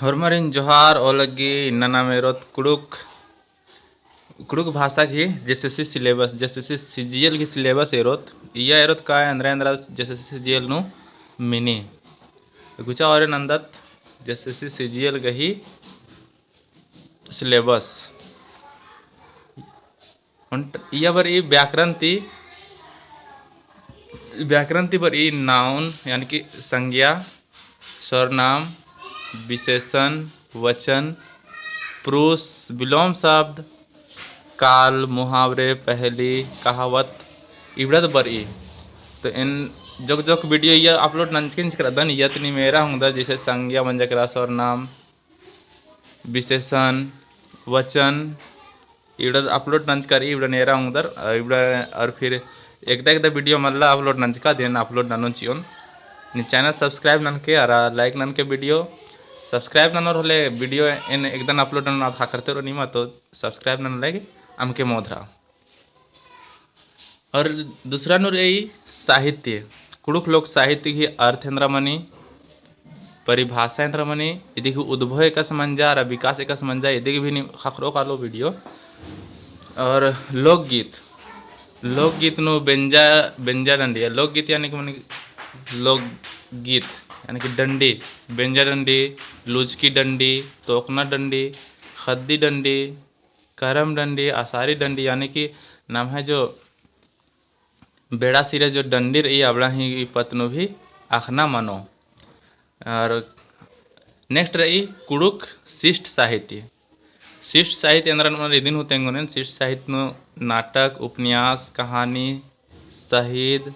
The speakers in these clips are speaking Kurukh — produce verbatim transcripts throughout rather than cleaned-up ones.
होरमारिन जोहार, ओलग्गी इन्ना नाम एरोत कुँड़ुख़, कुँड़ुख़ भाषा गही JSSC syllabus, JSSC CGL गही syllabus एरोत, इय्या एरोत का एन्द्रा एन्द्रा JSSC CGL नू मिनी। गुचा ओरे नन्दत JSSC CGL गही syllabus। ओन्ट इय्या बरई व्याकरण ती, व्याकरण ती बरई noun, यानी कि संज्ञा, सर्वनाम, विशेषण, वचन, पुरुष, विलोम शब्द, काल, मुहावरे, पहेली, कहावत, इबड़ा ती बरई। तो एन जोक जोक video इय्या upload नंजकिन चिकरा दन, इय्या ती नीम एरा ओंगदर, जैसे संज्ञा मंजा केरा सर्वनाम, विशेषण, वचन, इबड़ा upload नंजका रई, इबड़ा एरा ओंगदर, अ, इबड़ा और फिर एकदा एकदा video मल्ला upload नंजका, देन upload ननोन चिओन। नीम channel subscribe ननके, अरा like ननके video, subscribe ननोर होले video एन एकदन upload ननोन आद ख़क्खरते रओ निमा, तो subscribe नना लगी अमके मोधरा। और दूसरा नू रई साहित्य, कुँड़ुख़ लोक साहित्य गही अर्थ एन्द्रा मनी, परिभाषा एन्द्रा मनी, इदी गही उद्भव एकासे मंजा, अरा विकास एकासे मंजा, इदी गही भी नीम ख़क्खरओ कालो video। और लोकगीत, लोकगीत नू बेंजा, बेंजा डंडी, या लोकगीत यानी कि मनी लोकगीत, यानी कि डंडी, बेंजा डंडी, लुचकी डंडी, तोकना डंडी, ख़द्दी डंडी, करम डंडी, असारी डंडी, यानी कि नम्है जो बेड़ा सिरे जो डंडी रई, अबड़ा ही ई पत्त नू भी अख़ना मनो। और next रई कुँड़ुख़ शिष्ट साहित्य। शिष्ट साहित्य एन्द्रा नू मनी इदिन हूँ तेंगोन एन, शिष्ट साहित्य नू नाटक, उपन्यास, कहानी, शहीद,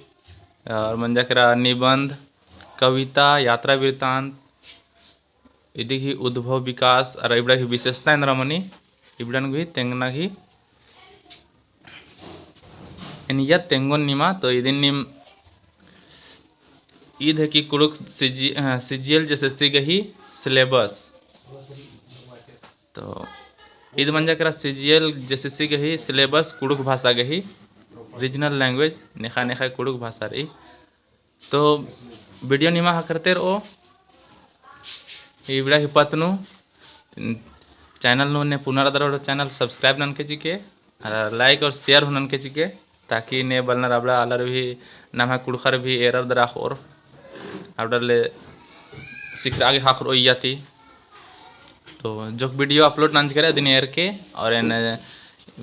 और मंजा केरा निबंध, कविता, यात्रा वृत्तांत, इदी गही उद्भव विकास, अरा इबड़ा गही विशेषता एन्द्रा मनी, इबड़न गही तेंगना गही एन इय्या तेंगोन निमा, तो इदिन नीम ईद है कि कुँड़ुख़ CG, अ, CGL JSSC गही syllabus। तो ईद मंजा केरा CGL JSSC गही syllabus कुँड़ुख़ भाषा गही regional language नेखा नेखा कुँड़ुख़ भाषा रई। तो video निमा ख़क्खरते रओ। इबड़ा गही पत्त नू channel नू ने पुना रअदर channel subscribe ननके चिके, अरा like और share हूँ ननके चिके, ताकि ने बलनर अबड़ा आलर भी नम्है कुँड़ुख़र भी एरर दरा अख़ोर, अबड़ा ले सिखरआ गे ख़क्खरओ इय्या ती। तो जोक video upload नंजका रई अदिन एरके, और एन,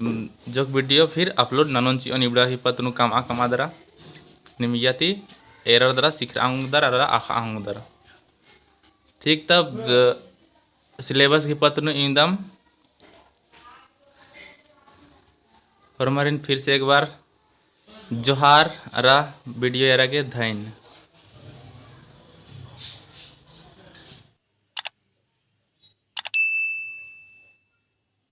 उम, जोक video फिर upload ननोन चिओन इबड़ा गही पत्त नू कमआ कमआ दरा। नीम इय्या ती एरर दरा सिखरआ ओंगदर अरा अख़आ ओंगदर। ठीक, तब, अ, syllabus गही पत्त नू इवंदम। होरमारिन फिर से एक बार जोहार अरा video एरा गे धइन।